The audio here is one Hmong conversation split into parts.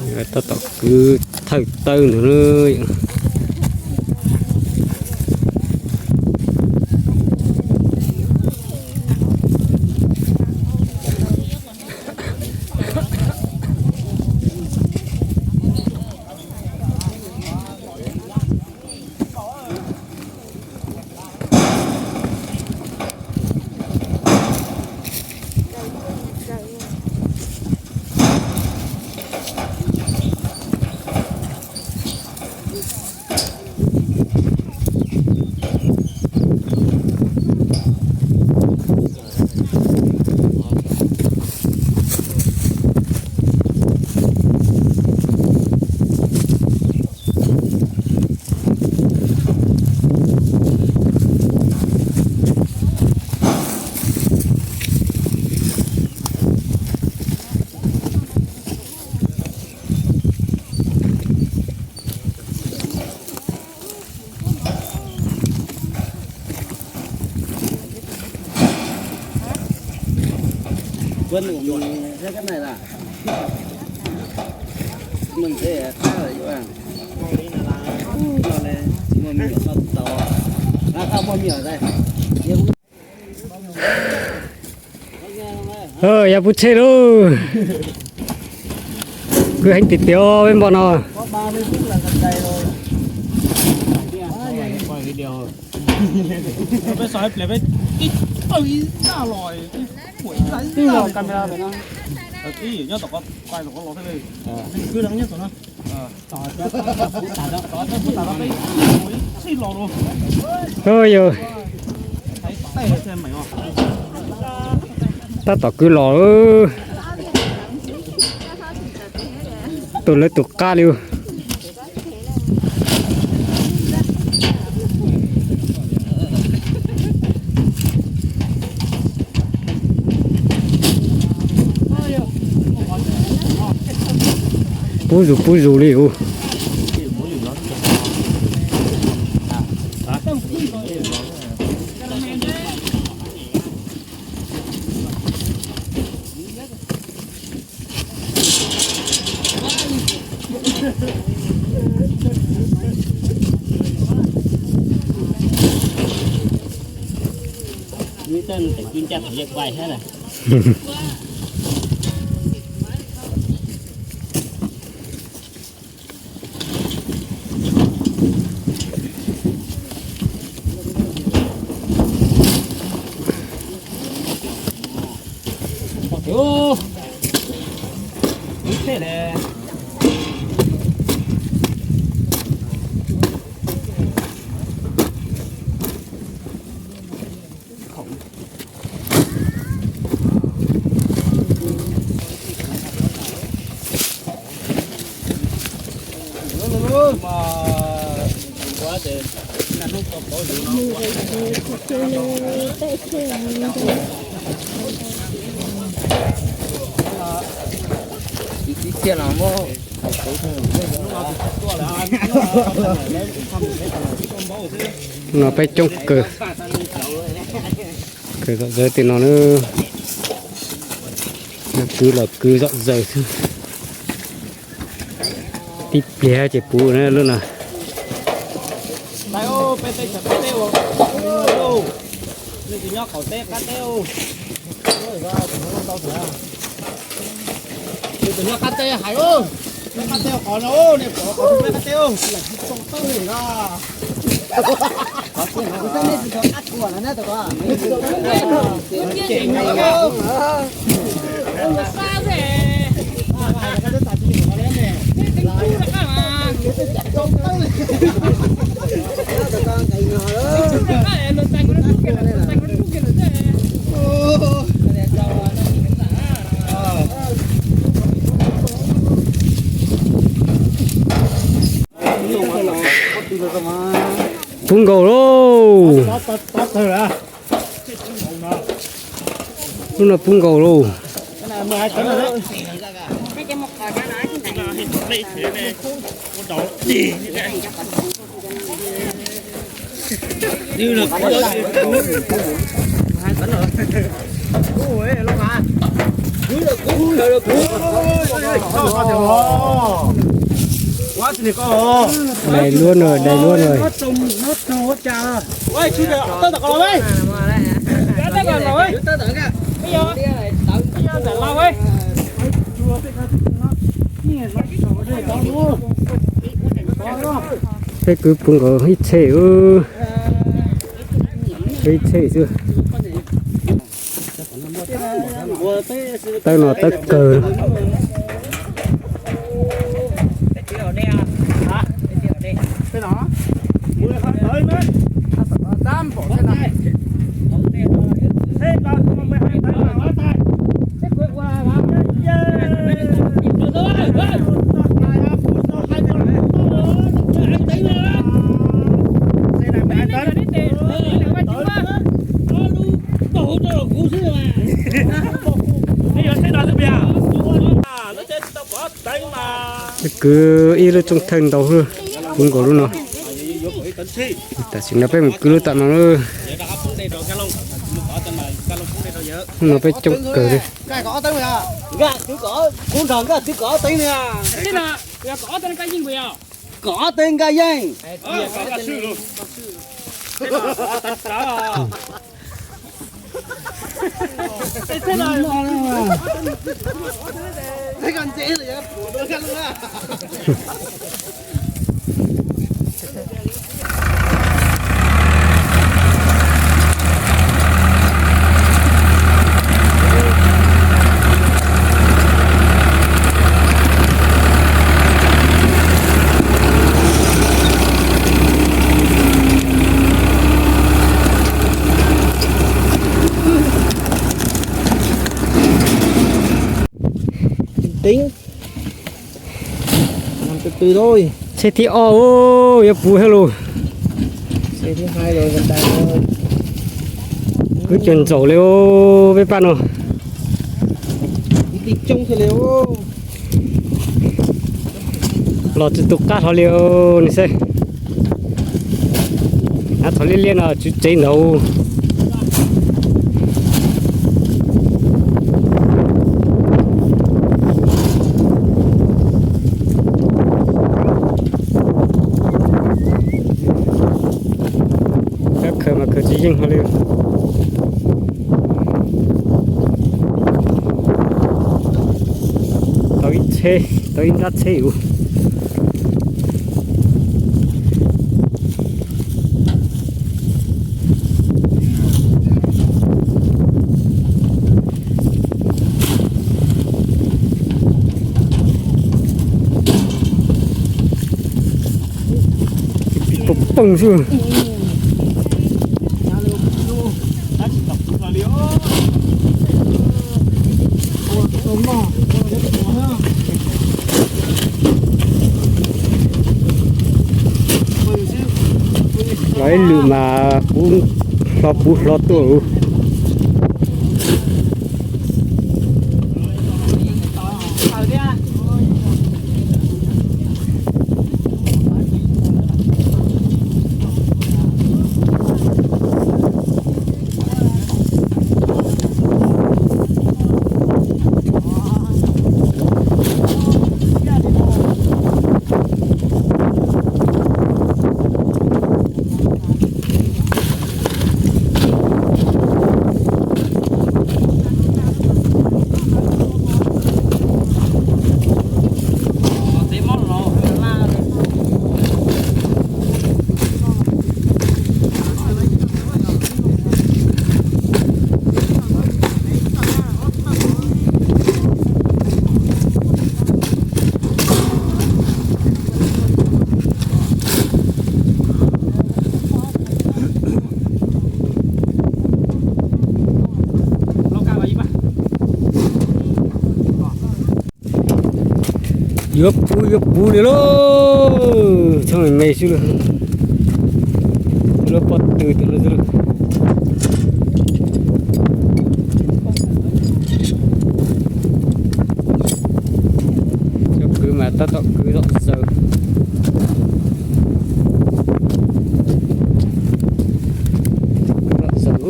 Tab tom kwv thawj tawb ntawd. Yog pub tsheb lauj. Kwv heev tiag tiag peb npoj no. Yog tab tom kwv los, tus lawv tus qab li. Pub zus pub zus li ub. No peb coob kawg, kawg zom zaws tim no na. Kwv los kwv zom zaws xwb. Tib pliag ces puv lub no. Nws tus nyob qaum teb qab teb, nws tus nyob qab teb hais, nyob qab teb qhov no, nej pom qhov qab teb, qab teb, qhov teb nej tsis tau qab tshua no na. Puv nkaus lauj. Lub no puv nkaus lauj. Dai luab no, dai luab no. Peb kwv puv nkaus ib tsheb, ib tsheb xwb. Tawb no tawb kawg. Kwv ib lub tsooj thawj ntau, puv nkaus lub no. Tam sim no peb mus kwv lub tom no. Hnub no peb coob kawg li. Kom ob teg nkag yeej. Tsheb thib ob, yuav puv thiab lauj. Kwv cuag ntsaum li os peb pab no. Los tsis tu qab hlo li os, nej saib. Av txhom liab liab no tswv tsev ntawd. Khaws mas khaws tsis yeej hlo li. Tau ib tsheb, tau ib nrab tsheb ub. Pib pib pog poog xwb. Los ib lwm mas puv hlo puv hlo tuaj. Yuav puv yuav puv li lauj, txhob me me xwb lauj. Lub pob tw tim no xwb lauj. Cov kwv mas tab tom kwv zom zaws. Kwv zom zaws.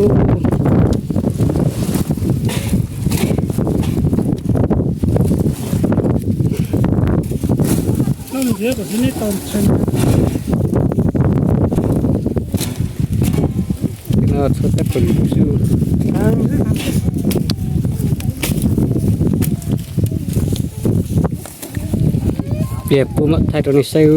Pliag pub mam thaij rau nej saib.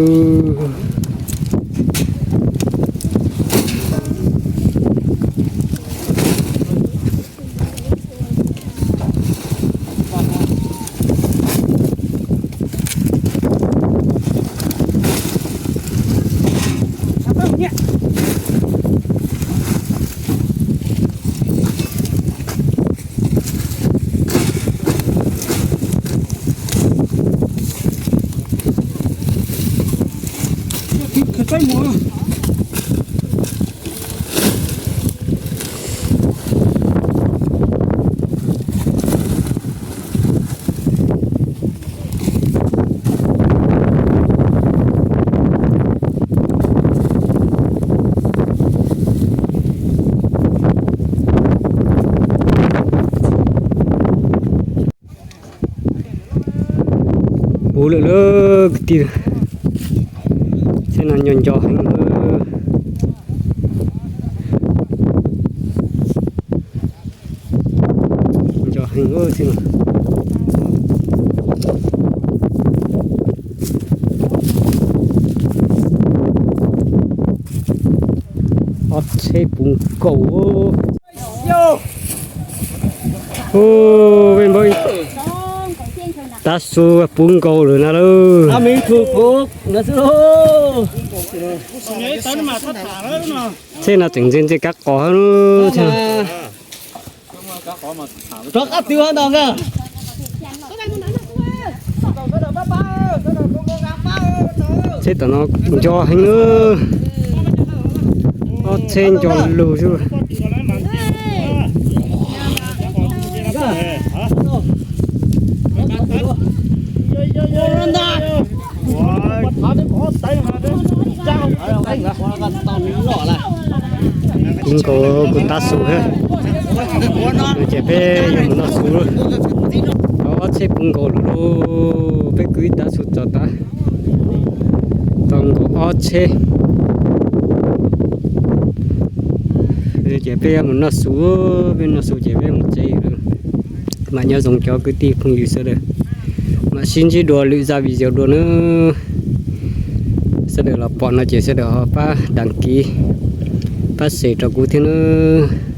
Puv lawm lauj kwv tij, tsheb no nco nco heev, nco heev tsheb no. Ob tsheb puv nkaus. Peb npawb tav su puv nkaus lawm na lauj. Tsheb no tseem ntse ntse kav qos thiab. Tsheb tom no nco heev na. Ob tsheb nco lug xwb. Puv nkaus kuv tav su thiab. No ces peb yuav mus noj su. Ob tsheb puv nkaus lawm lauj, peb kwv ib tav su txog tav, tau nkaus ob tsheb. Ces peb yuav mus noj su, peb noj su ces peb mus tsev lawm. Mas nyob zoo cov kwv tij phooj ywg sawv daws, mam sib ntsib dua lwm zaj video dua nawb. Sawv daws los pom no ces sawv daws ho pab đăng ký, pab share rau kuv thiab nawb.